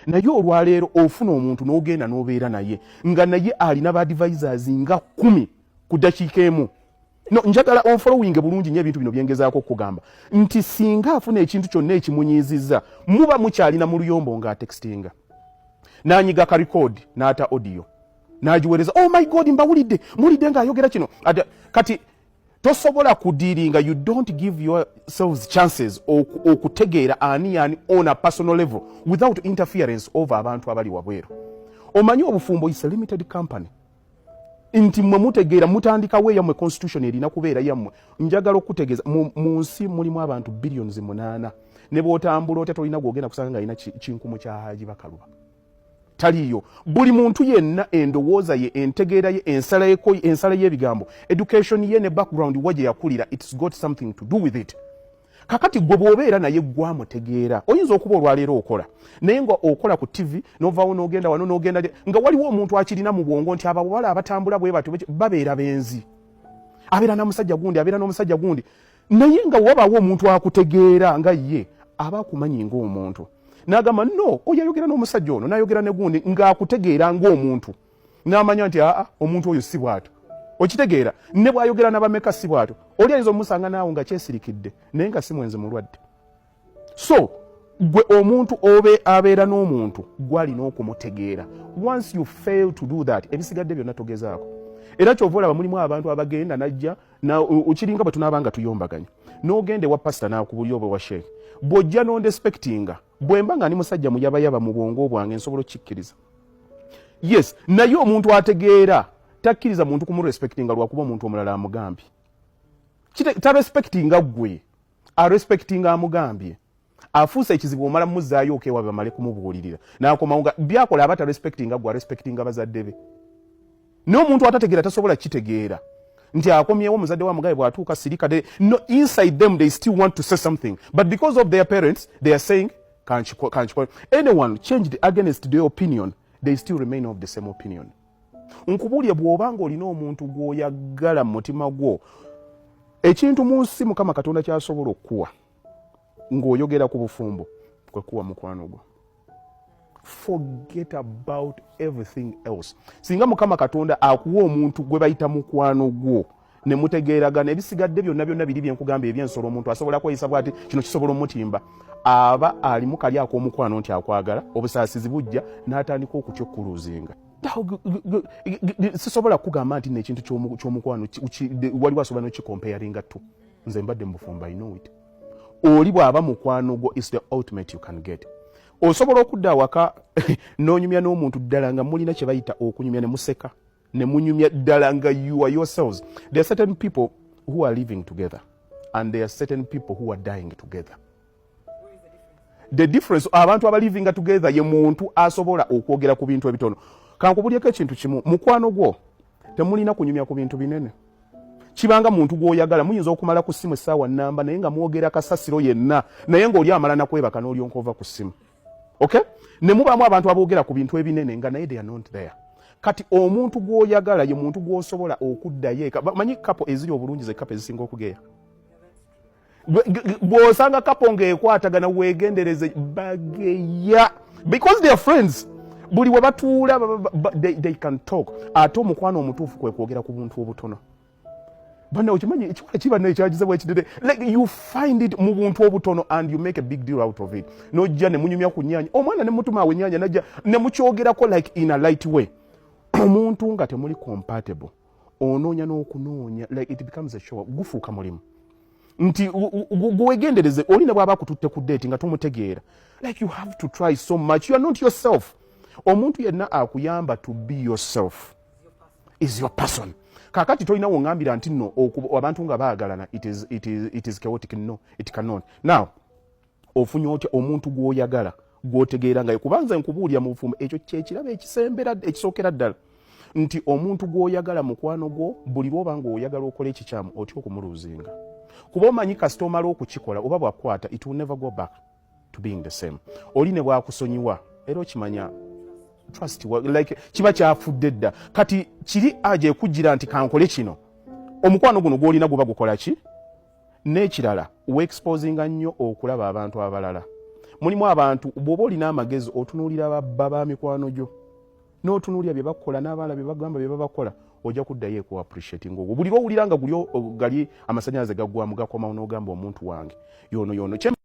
Naye olwaleero ofuna omuntu n'ogenda n'obeera naye nga naye alina ba advisors nga 10 ku ddakiika emu. No, njagala onfollowinge bulungi nnyo ebintu bino byengezaako okukugamba nti singa afuna ekintu kyonna ekimunyiizizza, muba mukyalina mu luyombo ng'atextinga, n'anyiga ka record, n'ata audio, n'agiweereza, "Oh my God, mbawulidde, muwulidde ng'ayogera kino." Kati tosobola kudealinga. You don't give yourselves chances okutegeera ani yani on a personal level without interference over abantu abali wabweru. Omanyi obufumbo is a limited company, nti mmwe mutegeera mutandikawo eyammwe constitution, erina kubeera yammwe. Njagala okutegeeza, mu nsi mulimu abantu billions 8. Ne bw'otambula otya, tolina gwogenda kusanga nga alina kinkumu kya Haji Bakaluba, taliiyo. Buli muntu yenna endowooza ye, entegeera ye, ensala y'ebigambo, education ye ne background wa gye yakulira, it's got something to do with it. Kakati gwe bw'obeera naye gwamutegeera, oyinza okuba olwaleero okola naye nga okola ku TV, novaawo n'ogenda wano n'ogenda nga waliwo omuntu akirina mu bwongo nti abawala abatambula bwe batyo babeera benzi, abeera na musajja gundi, abeera n'omusajja gundi. Naye nga wabaawo omuntu akutegeera nga ye aba akumanyi ng'omuntu, n'agamba, "No, oyo ayogera n'omusajja ono, n'ayogera ne gundi," ng'akutegeera ng'omuntu, n'amanya nti aa, omuntu oyo si bw'atyo. Okitegeera, ne bw'ayogera n'abameka si bw'atyo. Oli ayinza omusanga naawe nga kyesirikidde, naye nga si mwenzi, mulwadde. So gwe omuntu obe abeera n'omuntu gwalina okumutegeera. Once you fail to do that, ebisigadde byonna togezaako. Era kyova olaba mulimu abantu abagenda najja okiringa bwe tunaaba nga tuyombaganya, n'ogenda ewa pasita n'akubulya oba ewa sheekh, bw'ojja n'ondespectinga, bwe mba nga ndi musajja muyabayaba mu bwongo bwange, nsobola okukikkiriza, yes. Naye omuntu ategeera takkiriza muntu kumurespectinga lwakuba omuntu omulala amugambye. Tarespectinga ggwe, arespectinga amugambye. Afuuse ekizibu, omala muzaayo okewa bamale kumubuulirira, nakomawo nga byakola aba tarespectinga gwe, arespectinga bazadde be. Naye omuntu atategeera tasobola kitegeera nti akomyewo omuzadde wa mugabe bw'atuuka sirika. No, inside them they still want to say something, but because of their parents they are saying, "Kanchiko." Anyone changed against their opinion, they still remain of the same opinion. Nkubuulye, bw'oba ng'olina omuntu gw'oyagala mu mutima gwo, ekintu mu nsi Mukama Katonda kyasobola okukuwa ng'oyogera ku bufumbo kwe kuwa mukwano gwo. Forget about everything else. Singa Mukama Katonda akuwa omuntu gwe bayita mukwano gwo ne mutegeeragana, ebisigadde byonna byonna biri byenkugamba ebyensolo, omuntu asobola kweyisa bwati, kino kisobola omutimba, aba alimu kali ak'omukwano nti akwagala, obusaasizi bujja n'atandika okutya okuluzinga. Sisobola kugamba nti nekintu ky'omukwano waliwo asobola nokicomparinga to. Nze mbadde mu bufumbo, I know it. Oli bw'aba mukwano gwo is the ultimate you can get. Osobola okudda awaka n'onyumya n'omuntu ddala nga mulina kye bayita okunyumya ne museka ne munyumya ddala nga you are yourselves. There are certain people who are living together and there are certain people who are dying together. The difference, abantu abalivinga together ye muntu asobola okwogera ku bintu ebitono. Kankubulyeko ekintu kimu: mukwano gwo temulina kunyumya ku bintu binene. Kibanga muntu gw'oyagala, muyinza okumala ku ssimu essaawa namba naye nga mwogera kasasiro yenna, naye ng'oli amala nakwebaka n'olyonka ova ku ssimu. Okay, ne mubaamu abantu aboogera ku bintu ebinene nga naye they are not there. Kati omuntu gw'oyagala ye muntu gw'osobola okuddayo eka. Manyi couple eziri obulungi ze couple ezisinga okugeya. Bw'osanga couple ng'ekwatagana, weegendereze, bageya because they are friends. Buli we batuula they can talk. Ate omukwano omutuufu kwe kwogera ku buntu obutono. Banna, okimanyi ekiwala kiba nekyagize bwekidede, like you find it mu buntu obutono and you make a big deal out of it. Nojja ne munyumya ku nyanya, omwana ne mutuma awo enyanya, najja ne mukyogerako like in a light way. Omuntu nga temuli compatible, onoonya n'okunoonya, like it becomes a show, gufuuka mulimu nti gwewegendereze. Oli ne bw'aba akututte ku date nga tomutegeera, like you have to try so much. You are not yourself. Omuntu yenna akuyamba to be yourself is your person. Kakati tolina woŋŋambira nti nno abantu nga baagalana it is chaotic. No, it cannot. Now ofunye otya omuntu gw'oyagala, gw'otegeera nga kubanza nkubuulira mu bufumbo, ekyo kyekirabo ekisembera, ekisookera ddala, nti omuntu gw'oyagala mukwano gwo, buli lwoba ng'oyagala okola ekikyamu, otya okumuluzinga, kuba omanyi kasita omala okukikola oba bwakwata, it will never go back to being the same. Oli ne bwakusonyiwa, era okimanya trust like kiba kyafudde dda. Kati kiri aje ekugira nti kankole kino, omukwano guno gw'olina guba gukola ki? N'ekirala, weexposinga nnyo okulaba abantu abalala. Mulimu abantu, bw'oba olina amagezi, otunuulira babba ba mikwano gyo, n'otunuulira bye bakola n'abaala bye bagamba bye babakola, ojja kuddayo eku appreciating ogwo. Buli lwowulira nga guli gali amasanyalaze gaggwamu, gakomawo n'ogamba, "Omuntu wange yono yono."